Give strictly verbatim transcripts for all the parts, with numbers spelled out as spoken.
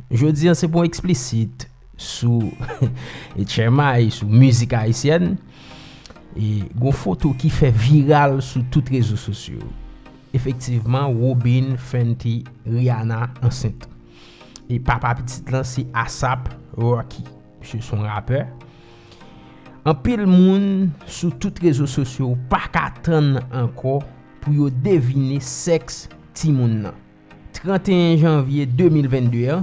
Jodi a se pou eksplisit sou H M I, sou mizik ayisyèn. E gon foto ki fè viral sou tout rezo sosyo. Efektivman, Robyn Fenty Rihanna ansent. E papa pitit lan se Asap Rocky. Misye se yon rapè. Anpil moun sou tout rezo sosyo pa ka tann ankò pou yo devine sèks timoun nan. Trannteyen janvye de mil vennde a,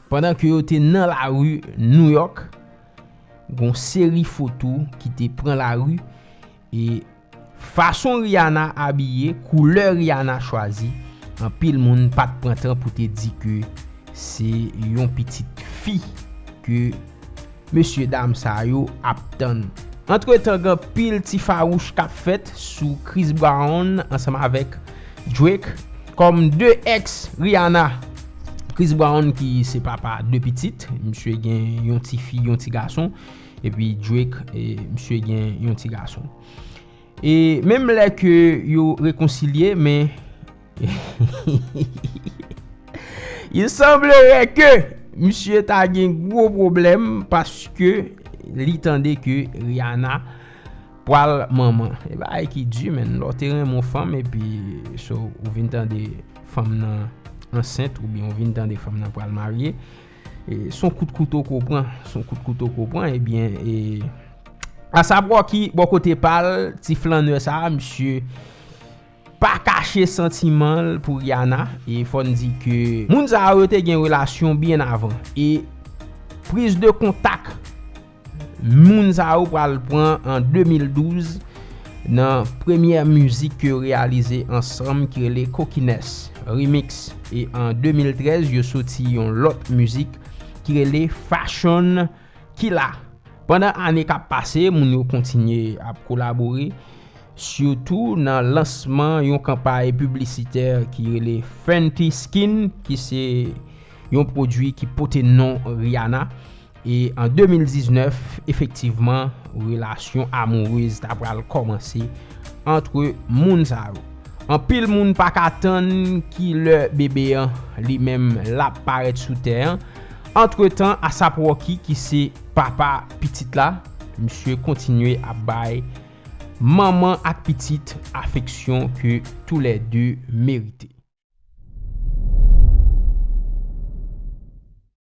pandan ke yo te nan lari New York, gon seri foto ki te pran lari e fason Rihanna abiye, koulè Rihanna chwazi, anpil moun pa t pran tan pou te di ke se yon pitit fi ke mesye dam sa yo ap tann. Antretan, gen pil ti fawouch k ap fèt sou Chris Brown ansanm avèk Drake kòm de èks Rihanna. Chris Brown ki se papa de pitit, misye gen yon ti fi, yon ti gason, epi Drake, e, misye gen yon ti gason. E menm lè ke yo rekonsilye, men il semblerait que misye ta gen gwo pwoblèm paske li tande ke Rihanna pral manman. E bagay ki di, men lè w te renmen yon fanm epi so ou vin tande fanm nan ansent oubyen ou vin tande fanm nan pral marye, e, se yon kout kouto ke w pran, se yon kout kouto ke w pran, ebyen, e, Asap Rocky, bò kote pa l, ti flannè sa a, misye pa kache santiman l pou Rihanna, e fò n di ke moun sa yo te gen relasyon byen avan, e priz de kontak moun sa yo pral pran an de mil douz nan premyè mizik ke yo reyalize ansanm ki rele Coquiness Remix, e an de mil trèz yo soti yon lòt mizik ki rele Fashion Killa. Pandan ane k ap pase, moun yo kontinye ap kolabore, sitou nan lansman yon kanpay piblisitè ki rele Fenty Skin, ki se yon pwodui ki pote non Rihanna. E an de mil diznèf, efektivman, relasyon amourez ta pral kòmanse ant moun sa yo. Anpil moun pa ka tann ki lè bebe an li menm l ap parèt sou tè an. Antretan, Asap Rocky, ki se papa pitit la, misye kontinye ap bay manman ak pitit afeksyon ke toulède merite.